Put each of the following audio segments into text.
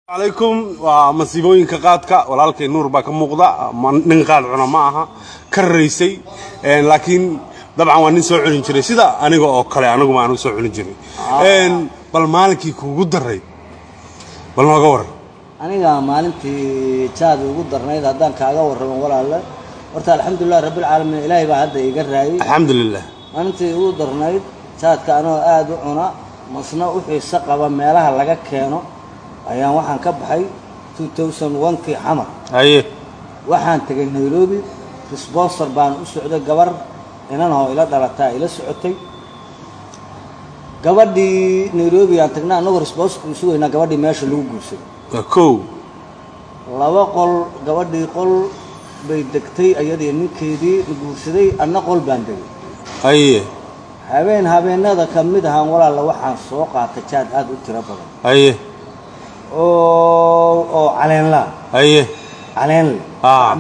Calaykum. Waa masiibooyinka qaadka. Walaalkay Nuur baa ka muuqda. Nin qaad cuna ma aha, ka raysay, laakiin dabcan waa nin soo cunin jiray sida aniga oo kale. Aniguma anugu soo cunin jiray. Bal maalinkii kuugu daray bal nooga waran. Aniga maalintii jaad ugu darnayd haddaan kaaga warramo, walaalle, horta alxamdulilah rabbilcaalamiin, Ilaahay baa hadda iga raayay. Alxamdulilah. Maalintii ugu darnayd jaadka, anoo aada u cuna masna u xiiso qaba meelaha laga keeno, ayaan waxaan ka baxay 2001-kii Xamar. Waxaan tegay Nairobi, sponsor baan u socday. Gabar inanahoo ila dhalataa ila socotay. Gabadhii Nairobi aan tagnay, annagoo sponsorku sugaynaa, gabadhii meesha lagu guursaday. Waa kow. Laba qol, gabadhii qol bay degtay iyadii ninkeedii guursaday, anna qol baan degay. Habeen habeenada ka mid ahaan, walaalla, waxaan soo qaatay jaad aada u tiro badan oo caleenlaa. Caleen leh.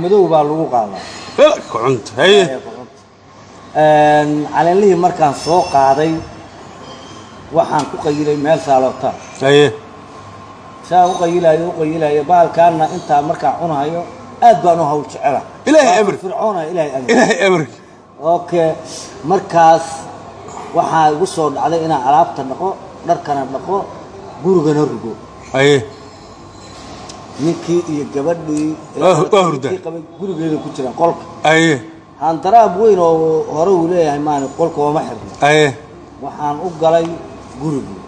Madow baa lagu qaadaa. Ku cunta, haye. Caleenlihii markaan soo qaaday, waxaan ku qayilay meel saaloota. Saa u qayilayo, u qayilayo, bahalkaana intaa markaan cunahayo aad baan u hawl jecela. Ilaahay amri. Fircoona, Ilaahay amri. Ilaahay amarki. Okay, markaas waxaa igu soo dhacday inaan alaabta dhaqo, dharkana dhaqo, gurigana rugo. Ninkii iyo gabadhii Waa hurdaa. ninkii qabay gurigeeda ku jiraan qolka. Handaraab weyn oo hore uu leeyahay maani, qolka ooma xirno. Waxaan u galay gurigii.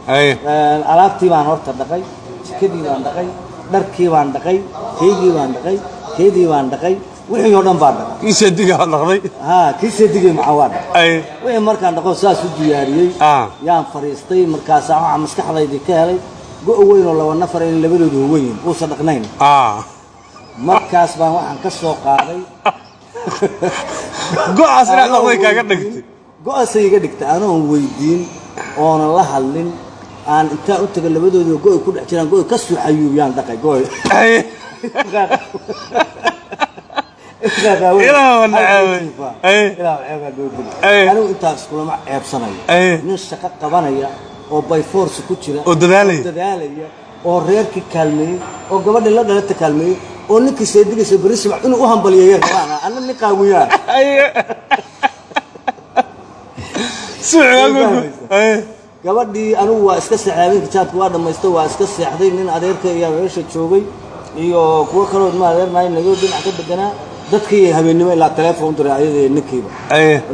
Alaabtii baan horta dhaqay, jikadii baan dhaqay, dharkii baan dhaqay, keygii baan dhaqay, keedii baan dhaqay, wixii oo dhan baan dhaqay. Kii seedigaa dhaqday? Ha, kii seedigay maxaa waa dhaqay. Wixii markaan dhaqo, saas u diyaariyey, yaan fadhiistay. Markaasaa waxaa maskaxdaydii ka helay go' weyn oo laba nafar in labadoodu huwan yihin, uusan dhaqnayn. Markaas baan waxaan ka soo qaaday Go'aas inaad dhaqday kaaga dhigtay. Go'aasay iga dhigtay. Anoon weydiin oonan la hadlin, aan intaan u taga labadooda go'y ku dhex jiraan, go'y ka soo xayuubiyaan, dhaqay go'y. Ilaah waa naceebay. Ilaah ceebaa loo geli. Anigu intaas kulama ceebsanayo. Nin shaqo qabanaya oo by force ku jira oo dadaalaya. Oo dadaalaya, oo reerkii kaalmeeyey, oo gabadhii la dhalata kaalmeeyey, oo ninkii seedigaysa berri subax inuu u hambaliyeeyo rabaan, anna nin qaawiyaan. Suuc. Gabadhii anigu waa iska seexday. Habeenkii jaadku waa dhamaystay, waa iska seexday. Nin adeerka ayaa meesha joogay iyo kuwo kaloo ma adeernaay, Nairobi dhinac ka deganaa. Dadkii habeennimo ilaa telefoon diray ayadii ninkiiba.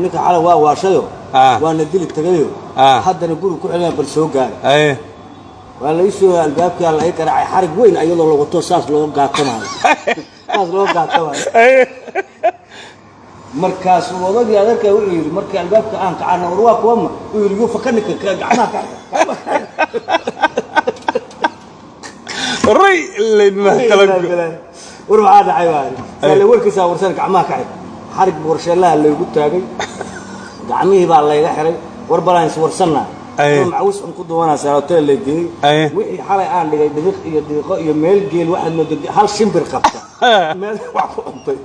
Ninka xalay waa waashayo, waana dili tagayo. Haddana guri ku celina, bal soo gaara. Waa la isoo albaabkaa la ii garaacay, xarig weyn ayadoo la wato, saas loo gaatamayo, saas loo gaatamayo. Markaasuu odagii adeerka wuxuu yidhi, markii albaabka aan kacana, "War waa kuwama?" Uu yidhi, "Yuufa ka ninka gacmaha ka xidha." Ray laydma kala. War maxaa dhacay baa saale, warkiisaa warsan, gacmaha ka xidh. Xarig warsheellaha laygu taagay, gacmihii baa layga xiray. War balaan is warsanna. Macawis un ku duwanaa hotel lay geeyey. Wixii xalay aan dhigay dhibiq iyo dhiiqo iyo meel geel, waxaad moodaa hal shimbir qabta meel wax ku cuntay.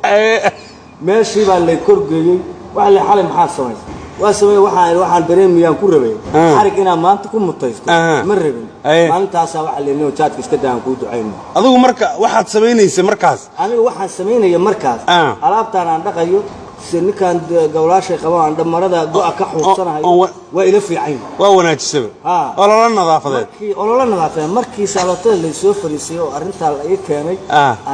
Meeshii baa lay korgeeyey. Waxa la xalay maxaa samaysay? Waa sameeyey, waxaan dareemayaan ku rabay xarig inaan maanta ku mutaysto. Ma rabin. Maalintaasaa waxaa leeyahay, jaadka iska daa, aan kuu ducayno. Adigu marka waxaad samaynaysa markaas? Aniga waxaan samaynaya markaas, alaabtaan aan dhaqayo, si ninkaan gawlaashay qabo aan dhamarada go'a ka xuursanahayo. Waa ila fiican yahay. Waa wanaajisaba. Ololo nadaafadeed. Markii olola nadaafadeed, markii saalootada laysoo fariisiyey oo arrintaa la ii keenay,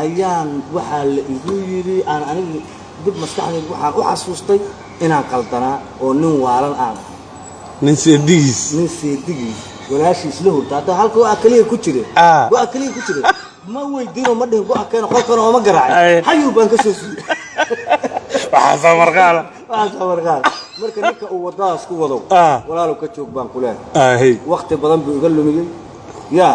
ayaan waxaa la igu yidhi, aan anigu dib maskaxdayda waxaan u xasuustay inaan qaldanaa oo nin waalan aan ahay. Nin seedigiis. Nin seedigiis walaashiis la hurta hadda halka go'a keliya ku jire. Go'a keliya ku jire, ma weydiinoo ma dhihin go'a keeno, qolkana ooma garaacin. Xayuu baan ka soo siiyey. Waxaasaa marqaala. Waxaasaa marqaala. Marka ninka uu waddadaas ku wado, walaalow ka joog baan ku leeyahay. Waqti badan buu iga lumiyey ya.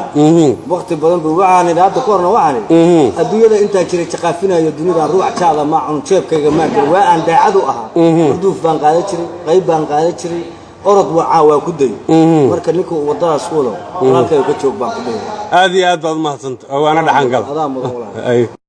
Waqti badan buu, waxaan idhi hadda ka horna, waxaan idhi, adduunyada intaan jiray jaqaafinayo dunida, ruux jaada maa cun, jeebkayga maa gelin, waa aan daacad u ahaa. Urduuf baan qaadan jiray, qayb baan qaadan jiray, orod wacaa waa ku day. Marka ninka uu waddadaas ku wado, walaalkayga ka joog baan ku leeyahay. Aad iyo aad baad umahadsanta, waana dhaxan gala. Adaa mudan, walaal.